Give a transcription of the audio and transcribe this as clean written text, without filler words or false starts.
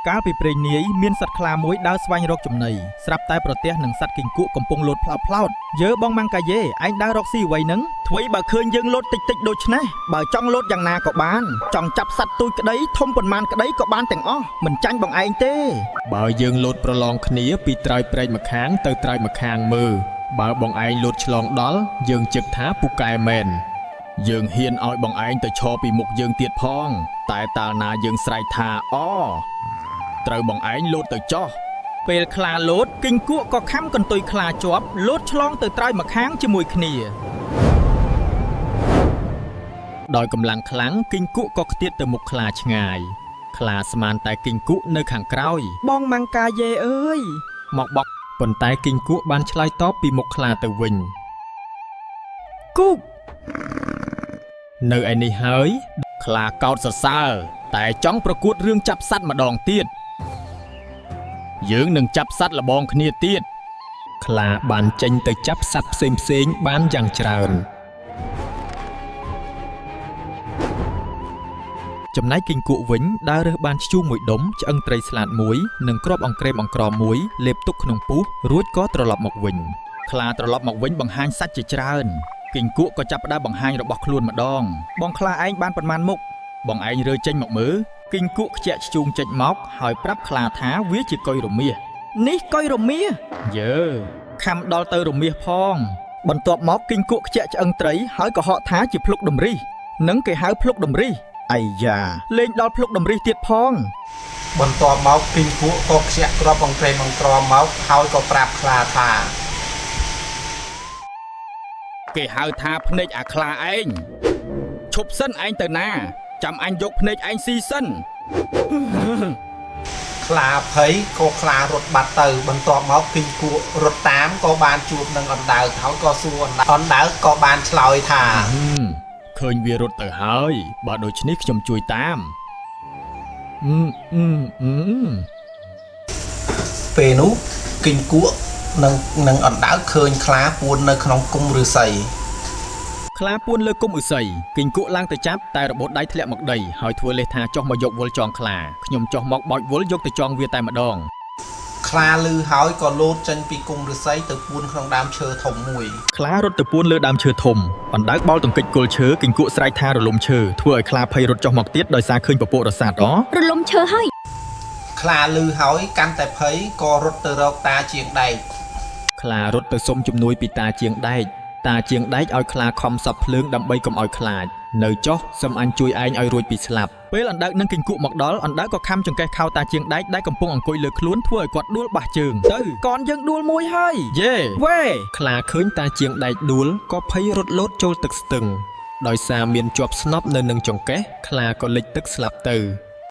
កាលពីព្រេងនាយមានសត្វខ្លាមួយដើរស្វែងរកចំណីស្រាប់តែប្រទះនឹងសត្វគីង្គក់កំពុងលោតផ្លោតផ្លោតយើបងម៉ាំងកាយេឯងដើររកស៊ីអ្វីនឹងថ្វីបើឃើញយើងលោតតិចតិចដូច្នេះបើចង់លោតយ៉ាងណាក៏បានចង់ចាប់សត្វទូចក្តីធំប៉ុន្មានក្តីក៏បានទាំងអស់មិនចាញ់បងឯងទេ បើយើងលោតប្រឡងគ្នាពីត្រើយព្រែកម្ខាងទៅត្រើយម្ខាងមើលបើបងឯងលោតឆ្លងដល់យើងជឹកថាពូកែមែន យើងហ៊ានឲ្យបងឯងទៅឈរពីមុខយើងទៀតផង តែតាលណាយើងស្រែកថាអត្រូវបងឯងលោតទៅចោះពេលខ្លាលោតគីងគក់ក៏ខំកន្ទុយខ្លាជាប់លោតឆ្លងទៅត្រើយម្ខាងជាមួយគ្នា ដោយកម្លាំងខ្លាំងគីងគក់ក៏ខ្ទាតទៅមុខខ្លាឆ្ងាយខ្លាស្មានតែគីងគក់នៅខាងក្រោយ បងម៉ាំងកាយេអើយ មកបកប៉ុន្តែគីងគក់បានឆ្លើយតបពីមុខខ្លាទៅវិញ គូក នៅឯនេះហើយ ខ្លាកោតសរសើរតែចង់ប្រកួតរឿងចាប់សត្វម្ដងទៀតយើងនឹងចាប់សត្វលបងគ្នាទៀត ខ្លាបានចេញទៅចាប់សត្វផ្សេងផ្សេងៗបានយ៉ាងច្រើន ចំណែកគីងគក់វិញដើររើសបានឈ្ជូងមួយដុំឆ្អឹងត្រីស្លាតមួយនិងគ្រាប់អង្ក្រេមអង្ក្រមមួយលេបទុកក្នុងពោះរួចក៏ត្រឡប់មកវិញខ្លាត្រឡប់មកវិញបង្ហាញសាច់ជាច្រើនគីងគក់ក៏ចាប់ផ្ដើមបង្ហាញរបស់ខ្លួនម្ដងបងខ្លាឯងបានប៉ុន្មានមុខបងឯងរើចេញមកមើលគីងគក់ខ្ជាក់ឈ្ជូងចេញមកហើយប្រាប់ខ្លាថាវាជាកុយរមាសនេះកុយរមាសយើខំដល់ទៅរមាសផង បន្ទាប់មកគីងគក់ខ្ជាក់ឆ្អឹងត្រីហើយកុហកថាជាភ្លុកតម្រិះនិងគេហៅភ្លុកតម្រិះអាយ៉ាលេងដល់ភ្លុកតម្រិះទៀតផង បន្ទាប់មកគីងគក់ក៏ខ្ជាក់គ្រាប់អង្ក្រេមអង្ក្រមមកហើយក៏ប្រាប់ខ្លាថា គេហៅថាភ្នែកអាខ្លាឯងឈប់សិនឯងទៅណា ចាំអញយកភ្នែកឯងស៊ីសិន ខ្លាភ័យក៏ខ្លារត់បាត់ទៅ បន្ទាប់មកគីងគក់រត់តាមក៏បានជួបនឹងអណ្ដើកហើយក៏សួរអណ្ដើកអណ្ដើកក៏បានឆ្លើយថា ហឹមឃើញវារត់ទៅហើយ បើដូច្នេះខ្ញុំជួយតាមអឺអឺអឺ ពេលនោះគីងគក់និងនិងអណ្ដើកឃើញខ្លាពួននៅក្នុងគុំឫស្សី ខ្លាពួនលើគុំឧសីគីងគក់ឡើងទៅចាប់តែរបូតដៃធ្លាក់មកដីហើយធ្វើលេសថាចុះមកយកវល់ចងខ្លាខ្ញុំចុះមកបោចវល់យកទៅចងវាតែម្ដង ខ្លាលឺហើយក៏លោតចេញពីគុំឫស្សីទៅពួនក្នុងដើមឈើធំមួយ ខ្លារត់ទៅពួនលើដើមឈើធំអណ្ដើកបោលទង្គិចគល់ឈើគីងគក់ស្រែកថារលំឈើធ្វើឲ្យខ្លាភ័យរត់ចុះមកទៀតដោយសារឃើញពពករសាទអ រលំឈើហើយ ខ្លាលឺហើយកាន់តែភ័យក៏រត់ទៅរកតាជាងដែក ខ្លារត់ទៅសុំជំនួយពីតាជាងដែកតាជាងដែកឲ្យខ្លាខំសប់ភ្លើងដើម្បីកុំឲ្យខ្លាចនៅចុះសុំអញជួយឯងឲ្យរួចពីស្លាប់ ពេលអណ្ដើកនិងគីងគក់មកដល់អណ្ដើកក៏ខំចង្កេះខោតាជាងដែកដែលកំពុងអង្គុយលើខ្លួនធ្វើឲ្យគាត់ដួលបាសជើងទៅកនយើងដួលមួយហើយ យេ វ៉េ ខ្លាឃើញតាជាងដែកដួលក៏ភ័យរត់លោតចូលទឹកស្ទឹងដោយសារមានជាប់ស្នប់នៅនឹងចង្កេះខ្លាក៏លិចទឹកស្លាប់ទៅ